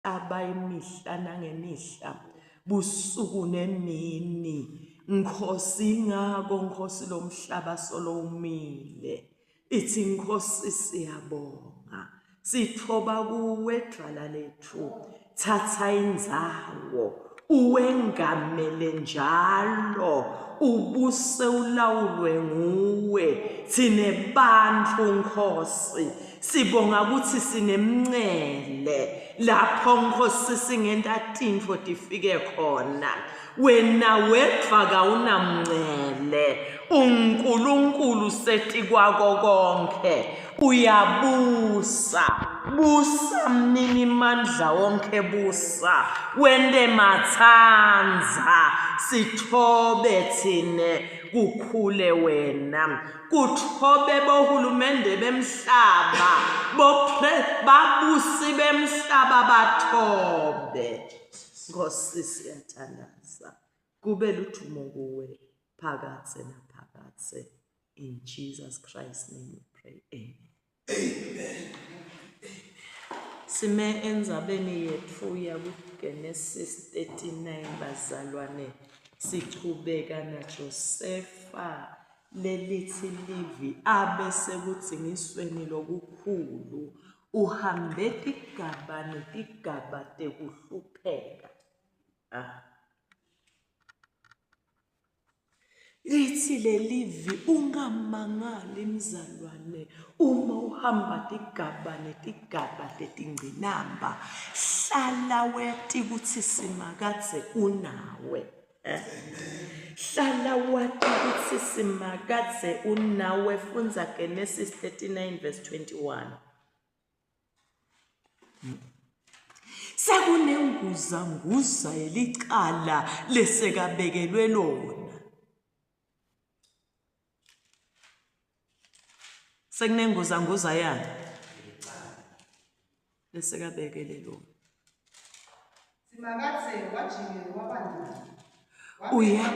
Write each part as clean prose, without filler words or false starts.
Aba imihla nangemihla busuku nemini Nkosi ingako Nkosi lomhlaba solo umile ithi Nkosi siyabonga sithoba kuwe dwala lethu thatha indzawo uwengamele njalo ubuse ulawulwe nguwe thine bantfu Nkosi Sibonga ukuthi sinemncele lapho Nkosi singenta tintfo tifike khona. Wena wedvwa kawunamncele, uNkulunkulu setikwako konke uyabusa. Busa mnini mandla wonke busa, wente matsandza sithobe tsine kukhule wena. Kuthobe bohulumende bemhlaba, bopre babusi bemhlaba bathobe. Nkosi siyathandaza. Kube ludumo kuwe phakadze naphakadze. In Jesus Christ's name we pray. Amen. Amen. Sime endzabeni yetfu yakuGenesis 39 bazalwane sichubeka naJosefa lelithi livi abe sekudzingisweni lokukhulu uhambe tigaba netigaba tekuhlupheka. Ah. Lithi lelivi ungamangali mzalwane uma uhamba tigaba netigaba tetingcinamba hlala weti kutsi Simakadze unawe. Eh? Hlala wati kutsi Simakadze unawe fundza Genesis 39 verse 21. Sekunenguzanguza yelicala lesekabekelwe lona. Sekunenguzanguza yani? Lesekabekele lona. Simakadze wajike waba naye. Uya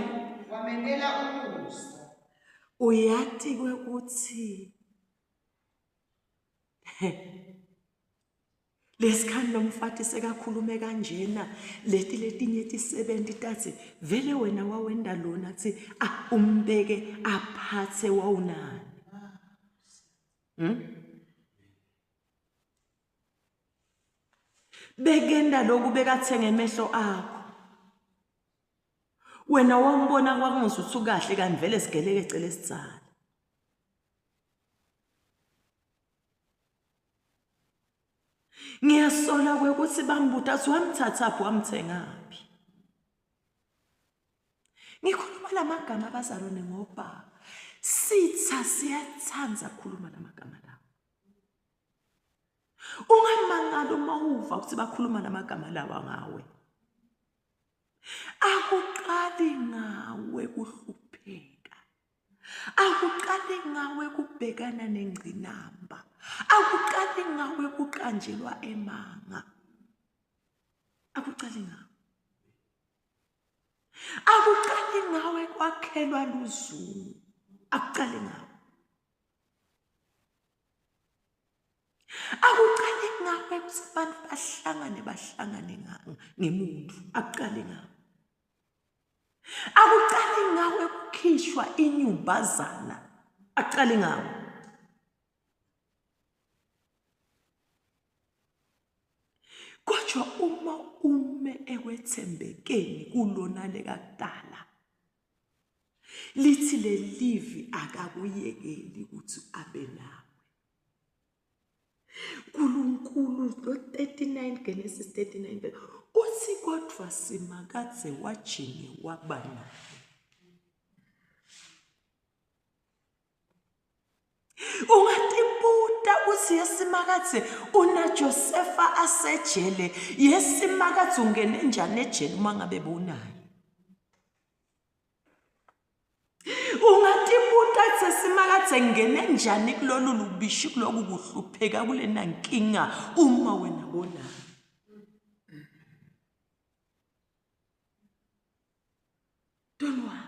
Wamentela umusa. Uyati kwekuthi Lesikhani lomfati sekakhulume kanjena leti letinye tisebenti tatsi vele wena wawenda lona tsi ah umbeke aphatse wawunani. Hmm? Bekenda lokhu bekathenga emehlo akho. Wena wambona kwakunguzuthi ukahle kanti vele sigelekece lesidzala. Ngiyasola kwekuthi bambuta athi wamthathaphi wamthengaphi. Ngikhuluma lamagama abazalwane ngoba sitha siyathanda ukukhuluma lamagama lawo. Ungamangali uma uva ukuthi bakhuluma lamagama lawa ngawe. Akuqali ngawe kuhlupheka. Akuqali ngawe kubhekana nengqinamba. Akuqali ngawe kuqanjelwa emanga. Akuqali ngawe. Akuqali ngawe kwakhelwa luzungu. Akuqali ngawe. Akuqali ngawe ukuthi abantu bahlangane bahlangane ngemuntu. Akuqali ngawe. Akuqali ngawe kukhishwa inyumbazana. Akuqali ngawe. Kodwa uma ume ekwethembekeni kulona lekakudala lithi lelivi akakuyekeli ukuthi abe nawe. Nkulunkulu lo 39 Genesis 39 uthi kodwa Simakadze wajinge waba naye. Ungatibuta uthi yeSimakadze unaJosefa asejele yeSimakadze ungene njani ejele uma ngabe bowunaye. Ungatibuta kuthi Simakadze ngene njani kulolu lubishi kuloku kuhlupheka kulena nkinga uma wena bonayo. Don't worry.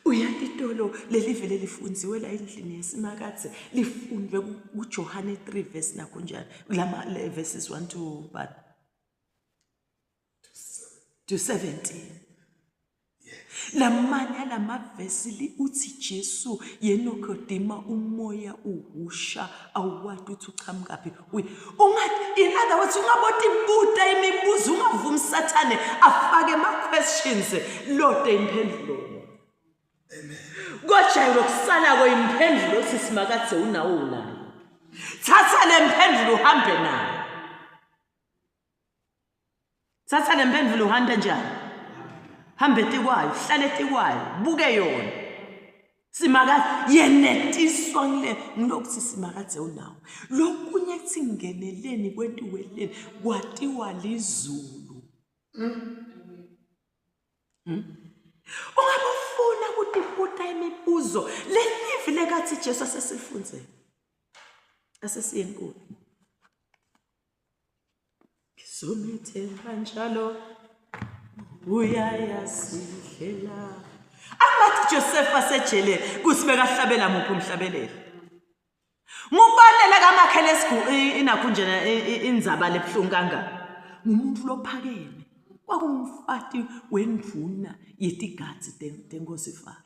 Uyatitolo leli vele lifunziwe la endlini yesimakadze lifundwe kuJohane 3 verse nakho njalo kulama verses 1 to but to 17. Lamanye alamavesi uthi Jesu yenokodima umoya uhusha awuwati ukuthi uchamukaphi. Ungathi in other words ungabotibuta imibuzo, ungavumi Sathane afake ama questions lode imphendulo. Amen. Kodwa lokusala kwemphendulo uthi simakadze unawo unayo. Thatha lemphendulo uhambe nayo. Thatha lemphendulo uhambe njani? Hambe etikwayo, hlale etikwayo, buke yona. Simakadze yenetiswa ngile ngilokuthi simakadze unawo. Lokunye kuthi ngeneleni kwentiweleni kwatiwa lizulu. Ungabe ufuna kutibuta imibuzo lelivi lekathi Jesu asesifundzele. Asesiyenkulu. Ngizomethemba njalo uyayasidlela. Angathi Josefa sejele kuthi bekahlabela muphi umhlabeleli. Ngubalela kamakhele esigu inakho njena indzaba lebuhlungu kangaka. Ngumuntu lophakeme. Kwakumfati wendvuna yetigadzi tenkosi Faro.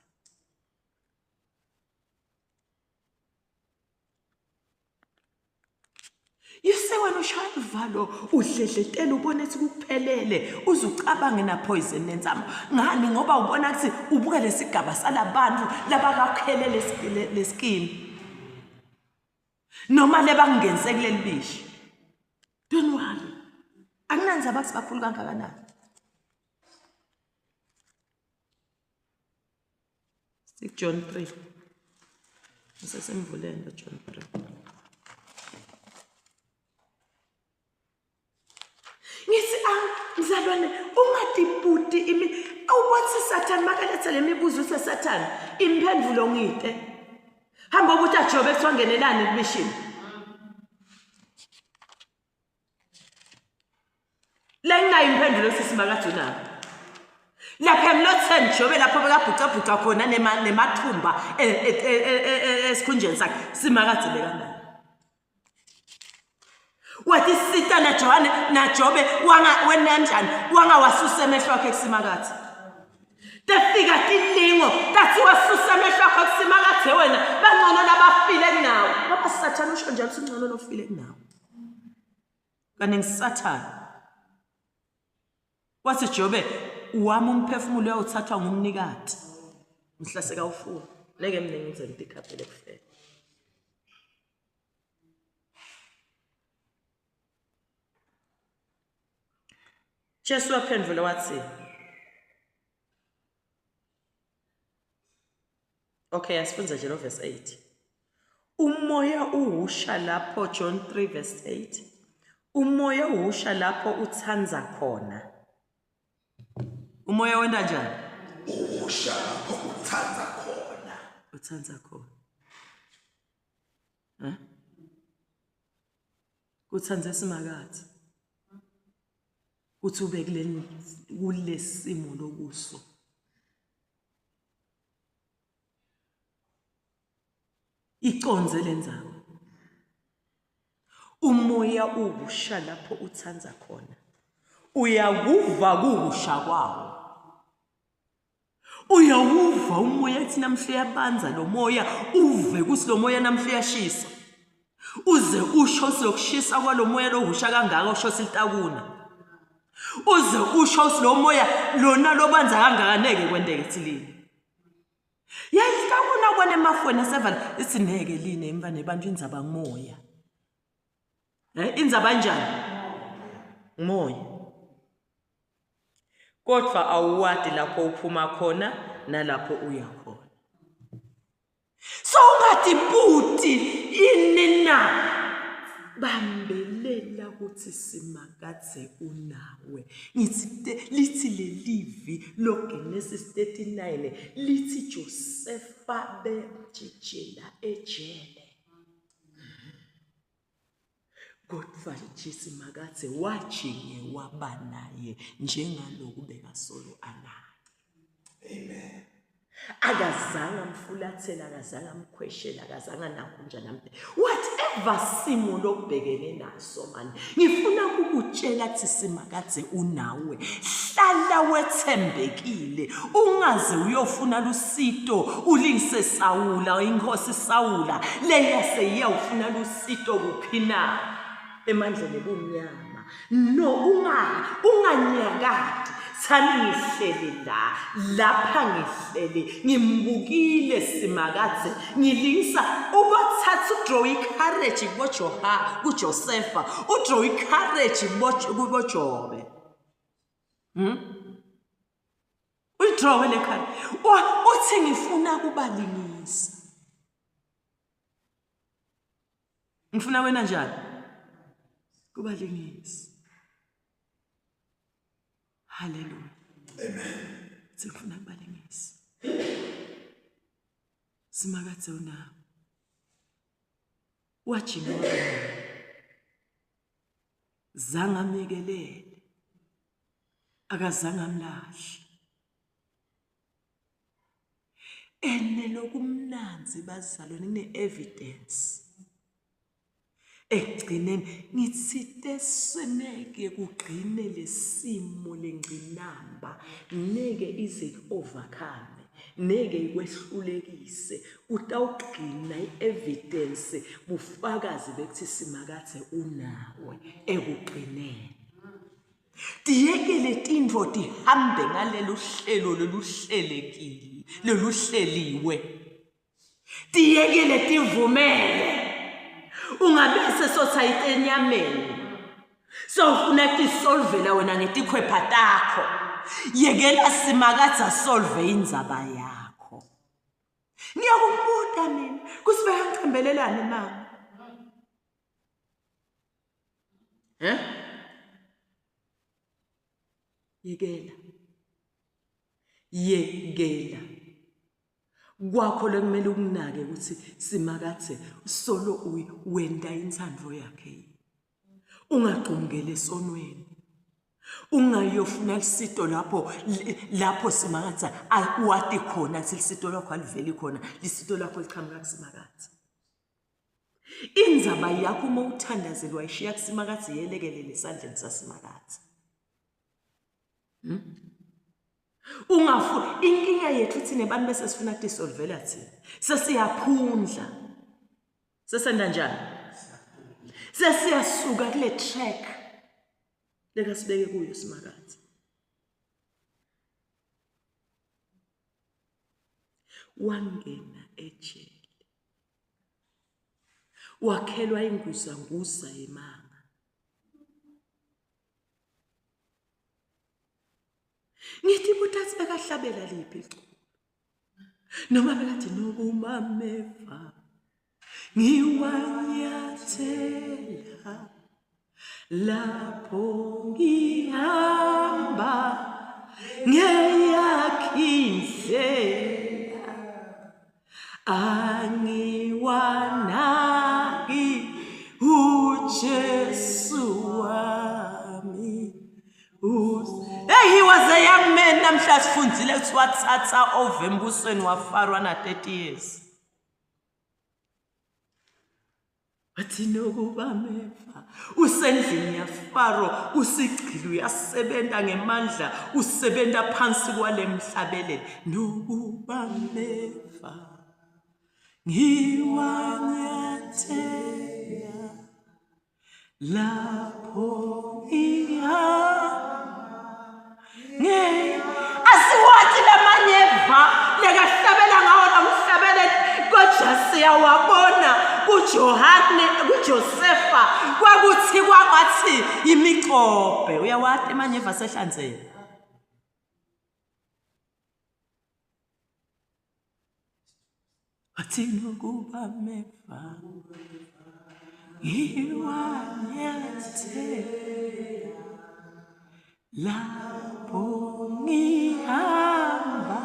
Yise wena ushaya uvalo udledletela ubone ukuthi kuphelele uze ucabange na poison nensamo ngani ngoba ubona ukuthi ubuka lesigaba salabantu labakakhele leskimu noma lebangenise kuleli bishi. Don't worry, akunandzaba ukuthi bakhulu kangakanani. John 3. Ngisesemvuleni John 3. Ngithi mzalwane ungatibuti imi awubathi Sathane makaletha le mibuzo uthe Sathane imphendulo ngite. Hamba ubuthi ajobe kuthiwa ngenelani kubishini. Lenginayo imphendulo sisi makajunabo. Lapha emlotheni Jobe lapho bekabhucabhuca khona nemathumba esikhunjeni sakhe simakadze bekanayo. Wathi sita naJohane naJobe wanga wenanjani wangawasusa emehlo akhe kusimakadze. Tefika tilingo tathi wasusa emehlo akho kusimakadze wena bangcono labafile kunawe. Ngoba Sathane usho njalo ukuthi ungcono lofile kunawe. Kaningi Sathane wathi Jobe wami umphefumulo uyawuthathwa ngumnikati mhla sekawufuna ngeke mina ngize ngidikhaphele kufela. Jesu waphendvula wathi Okay, asifundze nje lo verse 8. Umoya uhusha lapho John 3 verse 8. Umoya uhusha lapho uthanza khona. Umoya wenta njani? Uhusha lapho uthanza khona. Uthanza khona. Eh? Kuthanze simakadze. Kuthi ube kulesimo lokuso. Iconze lenzaba. Umoya uhusha lapho uthanza khona. Uyakuva kuhusha kwawo. Uyawuva umoya ethi namhla uyabanza lo moya, uve ukuthi lo moya namhla uyashisa. Uze usho siyokushisa kwalo moya lohusha kangaka usho silitakuna. Uze usho ukuthi lo moya lona lobanza kangaka neke kwenteke thilini. Yayilitakuna ubona emafweni asevala ithi neke line emva nebantu indzaba ngumoya. Eh indzaba njani? Ngumoya. Kodwa awuwadi lapho uphuma khona nalapho uya khona. So ungadibuti ini na? Bambelela ukuthi simakadze unawe. Ngithi lithi lelivi loGenesis 39 lithi Josefa bemjijela ejele. Kodwa nje simakadze wajinge waba naye njengaloku bekasolo anaye. Amen. Akazange amfulathele, akazange amkhweshele, akazange anakunja nambe. Whatever simo lokubhekene naso mani, ngifuna ukukutshela ukuthi Simakadze unawe. Hlala wethembekile, ungaze uyofuna lusito ulingise Sawula, inkosi Sawula leyase iyawufuna lusito kuphi na? Emandleni ebumnyama. No, unga unganyakadi. Thani ngihleli la, lapha ngihleli, ngimbukile Simakadze, ngilingisa ubathatha udraw icourage kuboJoha, kuJosefa, udraw icourage kuboJobe. Uyidrawe le courage. Uthi ngifuna kubalingisa. Ngifuna wena njani? Kubalingisa. Hallelujah. Amen. Sifuna kubalingisa. Simakadze unawo. Wajima wabona. Zange amyekelele. Akazange amlahle. Ene lokumnanzi bazalwane kune-evidence. Ekugcineni ngithite seneke kugcine lesimo lengqinamba neke ize overcome neke ikwehlulekise utawugcina i-evidence bufakazi bekuthi Simakadze unawe ekugcineni. Tiyekele tintfo tihambe ngalelu hlelo loluhlelekile loluhleliwe. Tiyekele tivumele. Ungabese sothayite enyameni. Sewufuna tisolvela wena ngetikhwepha takho. Yekela Simakadze asolve indzaba yakho. Ngiyakubuta mina kuthi bayangicembelelani mama. Eh? Yekela. Yekela. Kwakho lekumele ukunake ukuthi Simakadze solo wenta intsandvo yakhe. Ungagxumukeli esonweni. Ungayofuna lisito lapho lapho Simakadze wati khona ukuthi lisito lwakho aliveli khona, lisito lakho liqhamuka kuSimakadze. Indzaba yakho uma uthandazela wayishiya kuSimakadze yelekelele esandleni saSimakadze. Ungafu inkinga yethu thina abantu bese sifuna kudisolvela thina. Sesiyaphundla. Sesenda njani? Sesiyasuka kule track lekasibeke kuyo Simakadze. Wangena ejele. Wakhelwa inguzanguza yemanga. Ngithi butathi bekahlabela liphi iculo? Noma bekathi nokumameva ngiwanyathela lapho ngihamba ngeyakhe indlela angiwanaki uJesu wami. Hey, he was a young man namhla sifundzile ukuthi wathatha over embusweni waFaro ana 30 years. Wathi nokuba meva usendlini yaFaro usigcili uyasebenza ngemandla usebenza phansi kwale mhlabelele nokuba meva ngiwanyathela Lapho ngihamba asiwathi lamanyeva lekahlabela ngawo lamhlabeleli kodwa siyawabona kuJohane kuJosefa kwakuthi kwangathi imicobhe uyawathi emanyeva sehlanzeni Wathi nokuba meva ngiwanyathela lapho ngihamba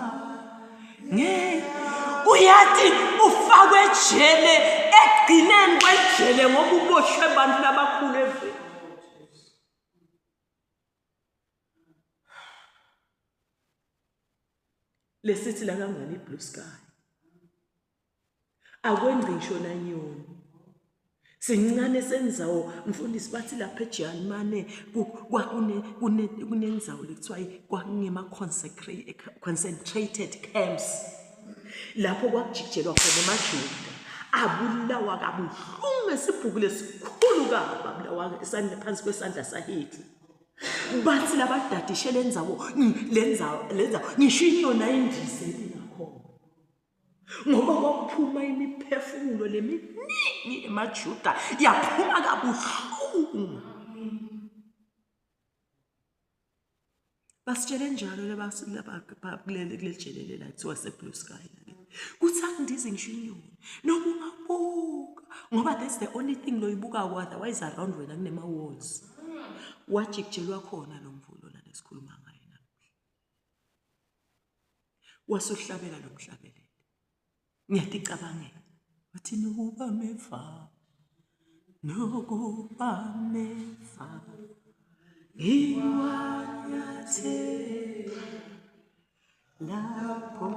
nge uyathi ufakwe ejele ekugcineni kwejele ngoba uboshwe abantu labakhulu eveni. Lesithi la kangani iblue sky. Akwenzi ngisho nanyoni. Sincane senzawo mfundisi bathi lapha eJalimane kwakune kunenzawo lekuthiwa kwakungema concentrated camps lapho kwakujikijelwa khona amaJuda abulawa kabuhlungu esibhuku lesikhulu kabi abulawa esandla phansi kwesandla saHitler. Bathi labadadishe lenzawo lenzawo lenzawo ngisho inyoni ayindize ngakhona ngoba kwakuphuma imiphefumulo leminingi emaJuda yaphuma kabuhlungu. Basitshele njalo laba kuleli jele lela kuthiwa se-Blue Sky kuthi akundizi ngisho inyoni noma ungabuka ngoba that's the only thing loyibukako, otherwise around wena kunema-walls. Wajikijelwa khona lo mvulo lana esikhuluma ngayo namuhla, wasuhlabela lo mhlabelele. Ngiyaticabangela wathi nokuba meva, nokuba meva ngiwanyathela lapho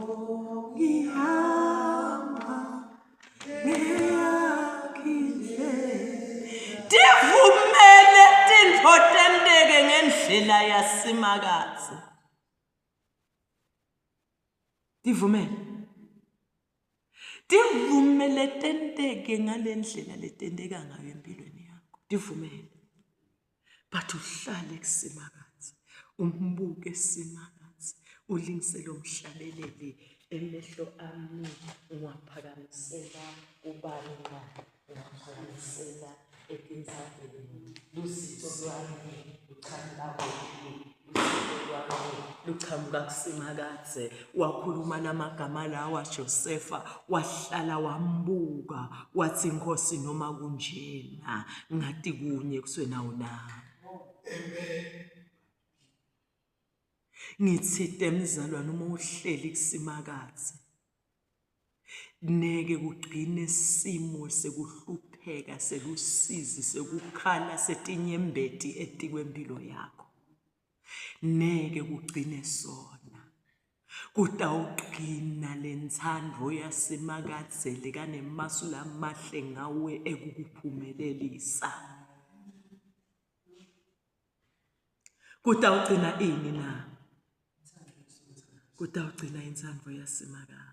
ngihamba ngeyakhe indlela. Tivumele tintfo tenteke ngendlela yaSimakadze. Tivumele, tivumele tenteke ngale ndlela letenteka ngayo empilweni yakho. Tivumele, but uhlale kuSimakadze, umbuke Simakadze, ulingisele umhlabeleli. Emehlo ami ngiwaphakamisela kubani na? Ngiwaphakamisela etintsabeni. Lusito lwami luchamuka kuphi? Lusito lwami luchamuka kuSimakadze. Wakhuluma lamagama lawa Josefa, wahlala wambuka wathi inkosi noma kunjena ngathi kunye kuswe nawo na. Ngithite mzalwane uma uhleli kuSimakadze neke kugcine simo sekuhlupheka, selusizi, sekukhala, setinyembeti etikwempilo yakho. Neke kugcine sona. Kutawugcina lentsandvo yaSimakadze lekanemasu lamahle ngawe ekukuphumelelisa. Kutawugcina ini na? Kutawugcina intsandvo yaSimakadze.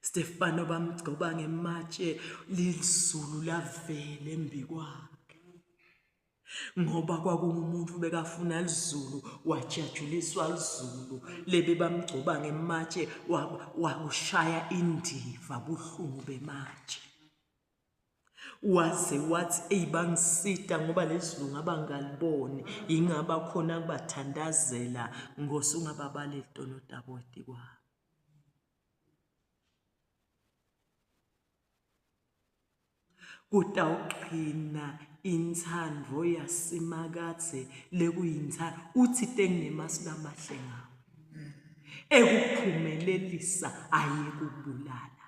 Stefano bamgcoba ngematshe, lizulu lavela embikwakhe. Ngoba kwakungumuntu bekafuna lizulu, wajajuliswa lizulu lebe bamgcoba ngematshe, wakushaya indiva buhlungu bematshe. Waze wathi eyi bangisita ngoba lezulu ngaba ngaliboni, yingaba khona kubathandazela Nkosi ungababaleli tono tabo etikwabo. Kutawugcina intsandvo yaSimakadze lekuyintsandvo uthi tenginemasu lamahle ngawe ekuphumelelisa ayekubulala.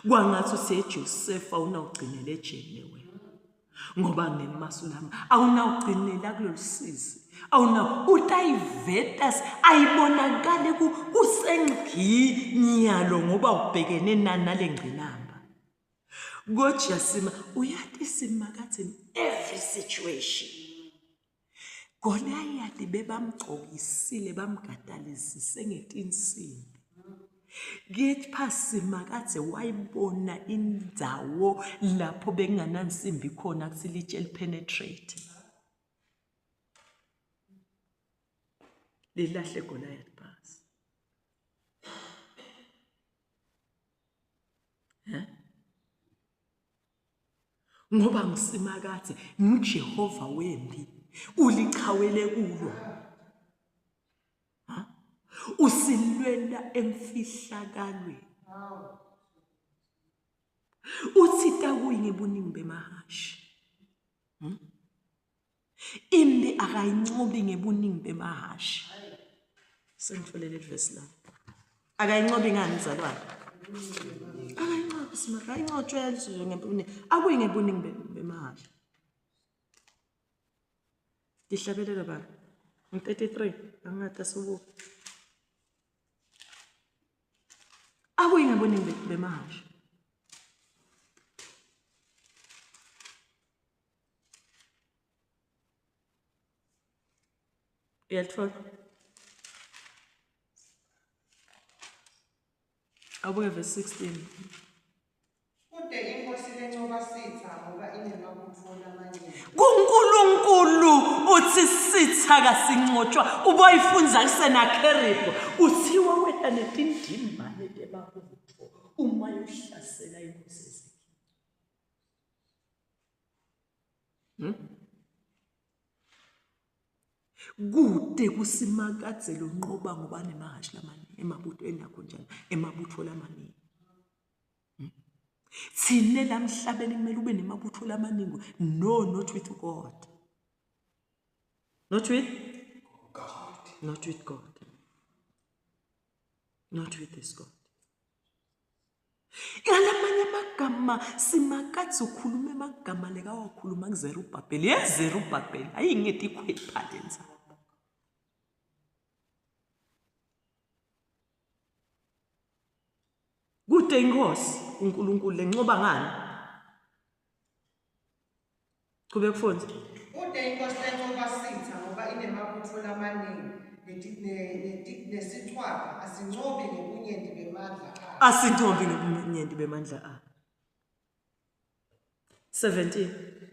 Kwangathi useJosefa unawugcinela ejele wena ngoba nginemasu lami awunawugcinela kulolu sizi, awunaw utayiveta ayibonakali kusengcinyalo ngoba ubhekene nani nale ngqinamba. Kodwa sima uyati Simakadze in every situation. Goliath bebamgcokisile bamgadalizise ngetinsimbi. Kepha Simakadze wayibona indzawo lapho bekunganansimbi khona kutsi litshe lipenetrate. Lilahle Goliath phasi. Ngoba ngiSimakadze nguJehova wempi, ulichawele kulo. Usilwela emfihlakalweni. Uthi takuyi ngebuningi bemahashi. Impi akayincobi ngebuningi bemahashi. Sengitholele leli la. Akayincobi ngani mzalwane? Akayincobi Simakadze, ayincotshwe yalizwe ngebuningi. Akuyi ngebuningi bemahashi. Tihlabelelo baba. Ngi-33 angathi asibuke. Akuyi ngaboningi bemahasha. Uyalithola? Abuke verse 16. Kude inkosi lencoba sitha ngoba inemabutho lamaningi. KuNkulunkulu uthi sitha kasinqotshwa uboyifunza kuSenakheribhu kuthiwa wena netindimbane tebabutho uma yohlasela inkosi Hezekiya. Kude kuSimakadze lonqoba ngoba nemahhashi lamaningi emabutho enakho njalo emabutho lamaningi. Thina la mhlabeni kumele ube nemabutho lamaningi. No, not with God. Not with God. Not with God. Not with this God. Ngalamanye amagama Simakadze ukhuluma amagama lekawakhuluma kuZerubhabheli. YeZerubhabheli ayingeti ikhwepha lenza. Kude inkosi uNkulunkulu lencoba ngani? Qhubeka kufunze. Kude inkosi lencoba sitha ngoba inemabutho lamaningi nesichwaga asincobi ngebunyenti bemandla ayo. Asincobi ngebunyenti bemandla ayo. 17.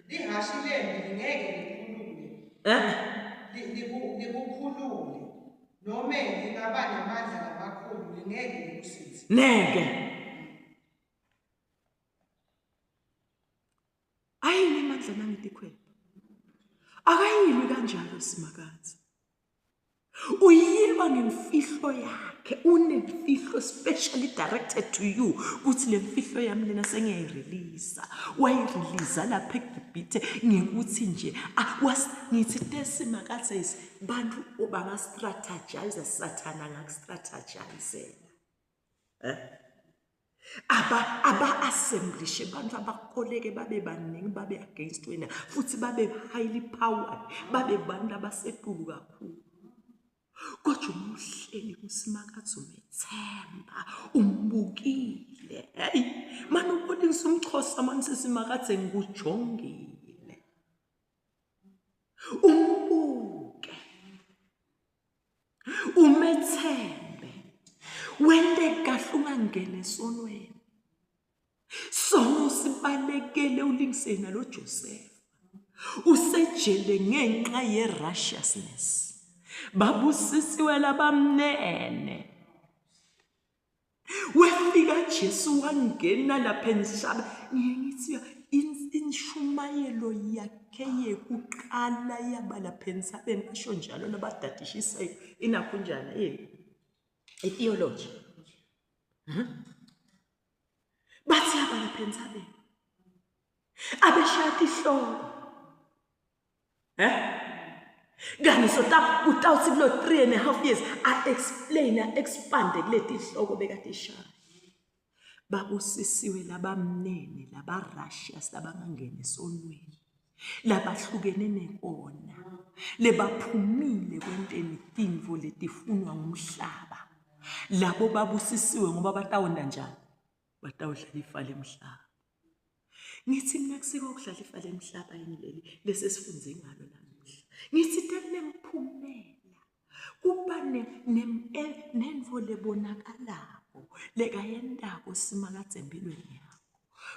Lihhashi lempi lingeke likhulule. Eh? Likukhulule. Nome lingaba nemandla lamakhulu lingeke likusize. Neke. Ayini amandla nangitikhwepha. Akayilwi kanjalo Simakadze. Uyilwa ngemfihlo yakhe, unemfihlo specially directed to you ukuthi le mfihlo yami lena sengiyayirelease. Wayirelease lapha eGibhithe ngikuthi nje ngithi teSimakadze is bantu banga-strategize, Sathana angaku-strategizela. Aba aba-assemblishe abantu abakoleke babe baningi babe against wena futhi babe highly powered babe bantu abasetulu kakhulu. Kodwa uma uhleli kuSimakadze umethemba umbukile, hey manje ubonisa umXhosa manje seSimakadze ngikujongile, umbuke umethembe wente kahle ungangeni esonweni. Sono sibalekele ulingise nalo Joseph usejele ngenxa ye-righteousness. Babusisiwe labamnene. Wefika Jesu wangena lapha enhlaba. Ngiye ngithi inshumayelo yakhe yekuqala yaba lapha entsabeni, basho njalo labadadishisayo inakho njani yini i-theology. Bathi yaba lapha entsabeni abeshaya tihloko kani so utawuthi kulo 3.5 years a-explain a-expande kule tihloko bekatishaya. Babusisiwe labamnene labarashias labangangeni esonweni labahlukene nekona lebaphumile kwenteni tintfo letifunwa ngumhlaba. Labo babusisiwe ngoba batawonda njani? Batawudlala ifa lemhlaba. Ngithi mina kusiko ukudlala ifa lemhlaba yini leli lesesifunze ngalo namuhla. Ngithi tenemphumela kuba nentfo lebonakalako lekayentako Simakadze empilweni yakho.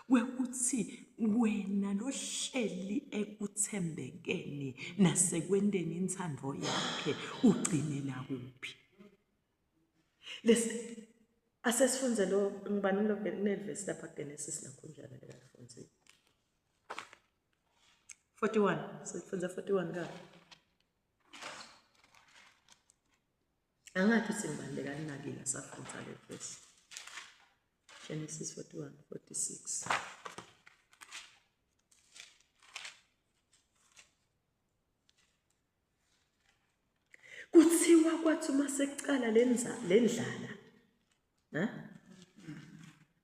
Kwekuthi wena lohleli ekuthembekeni nasekwenteni intsandvo yakhe ugcinela kuphi? Lesi asesifunze lo ngibani lo kunelivesi lapha Genesis nakho njalo lekafundzile. 41 sifunze 41 ka. Angathi uthi ngibani lekalinakile asafundza le verse. Genesis 41 46. Kuthiwa kwathi uma sekucala lendlala,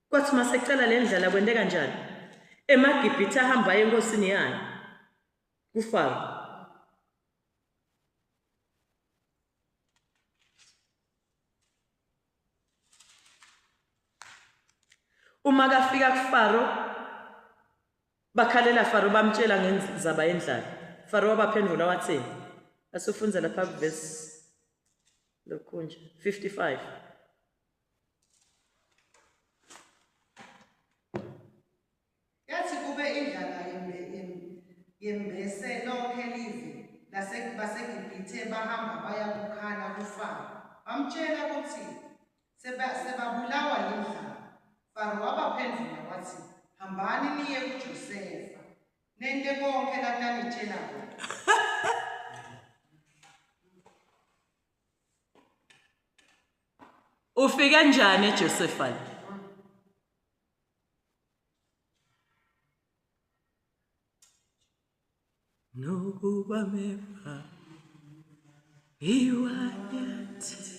Kwathi uma sekucala lendlala kwente kanjani? EmaGibhithe ahamba aye enkosini yayo kuFaro. Uma kafika kuFaro bakhalela Faro bamtshela ngenzaba yendlala. Faro wabaphendula wathini? Asufundza lapha kuvesi lokunje 55. Yathi kube indlala yembese lonke live baseGibhithe bahamba baya kukhala kuFaro. Bamtshela ukuthi sebabulawa yindlala. Faro wabaphendula wathi, hambani niye kuJosefa, nente konke latanitshela kona. Ufike njani eJosefa? Nokuba meva iwanyathi.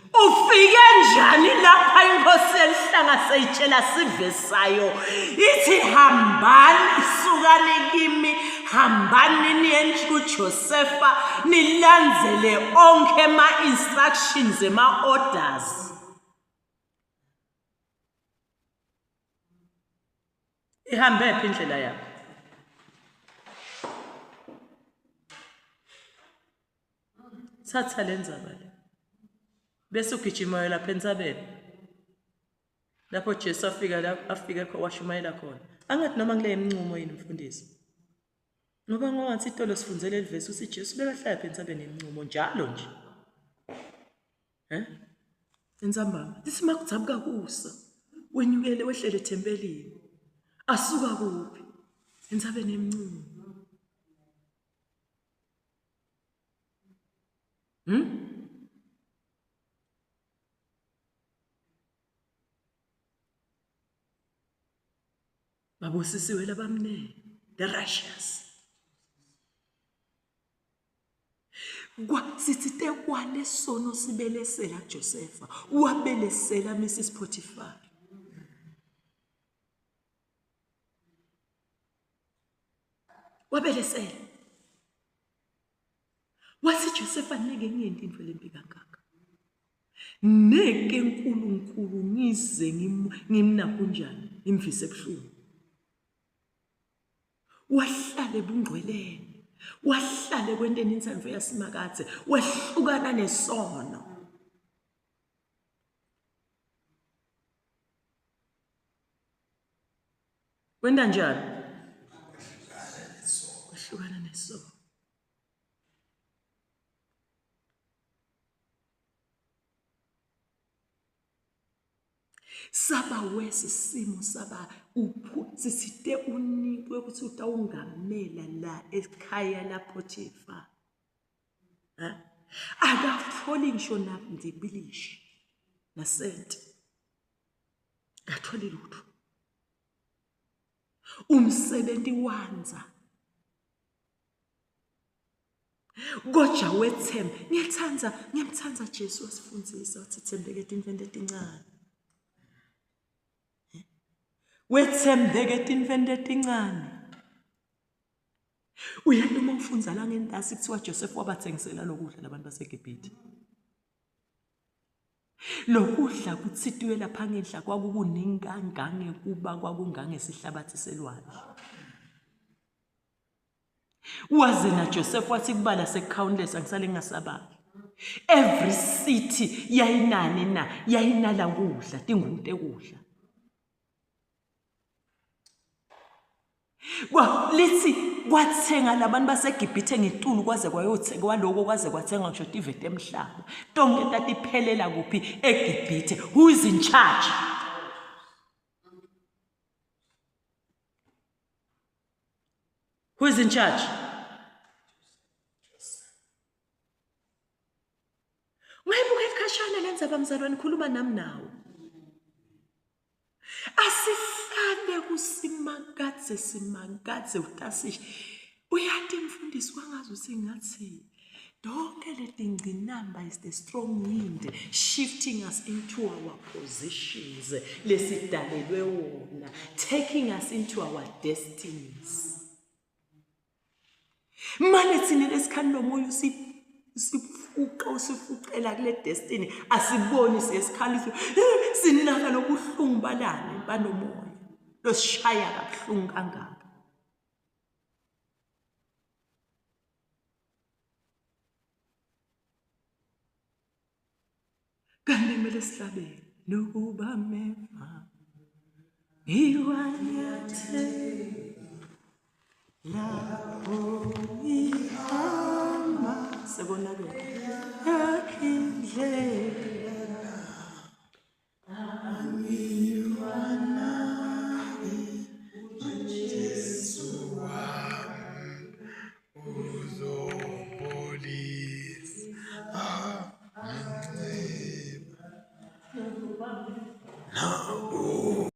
Ufike njani lapha inkosi elihlanga seyitshela sive sayo ithi hambani sukani kimi hambani niye kuJosefa nilandzele onke ama-instructions ema-orders. Ihambe phi indlela yakho? Thatha le ndzaba le. Bese ugijima lapha entsabeni. Lapho Jesu afika la afike khona washumayela khona. Angathi noma ngile emncumo yini mfundisi. Ngoba ngowathi itolo sifundzele leli vesi uthi Jesu bekahlala pha entsabeni emncumo njalo nje. Eh? Entsambama. Lithi makudzabuka kusa wenyukele wehlele ethempelini. Asuka kuphi? Entsabeni emncumo. Babusisiwe labamnene, the righteous. Kwa sithi tekwale sono sibelesela Josefa, wabelesela Mrs Potiphar. Wabelesela. Wathi Josefa neke ngiyenti into lembi kangaka. Neke uNkulunkulu ngize ngimnakunjani ngimvise ebuhlungu. Wahlala ebungcweleni. Wahlala ekwenteni intsandvo yasimakadze, wehlukana nesono. Wenta njani? Wehlukana nesono. Saba wesi isimo saba uphu sisite unikwe ukuthi utawungamela la ekhaya laPhotifa. Ha? Akatholi ngisho namdibilishi nasenti. Akatholi lutho. Umsebenzi wanza. Kodwa wethemba, ngiyathanda, ngiyamthanda Jesu wasifundisa wathi thembeke etintweni letincane. Wethembeke etintweni letincane. Uyazi uma ufunza la ngentasi kuthiwa Joseph wabathengisela lokudla labantu baseGibhithe. Lokudla kuthitiwe lapha ngenhla kwakukuningi kangangekuba kwakungangesihlabathi selwandle. Waze na Joseph wathi kubala sekucountless angisale ngingasabali. Every city yayinani na yayinala kudla tingunte kudla. Kwa lithi kwathenga labantu baseGibhithe ngetulu kwaze kwayothenga kwaloko kwaze kwathenga ngisho tive temhlaba. Tonke tatiphelela kuphi eGibhithe. Who is in charge? Who is in charge? Ungayibuka elikhashana le ndzaba mzalwane khuluma nami nawo. Asihlale kusimakadze simakadze utasisha. Uyati mfundisi kwangazi ukuthi ngathi Donke letingcinamba is the strong wind shifting us into our positions lesidalelwe wona, taking us into our destinies. Mane thina lesikhani lomoya Usifuqa usifuqela kule destiny asiboni siyesikhalisa sinaka lobuhlungu balani banomoya losishaya kabuhlungu kangaka. Kanti kumele sihlabele nokuba meva ngiwanyathela lapho ihamba sekonakele.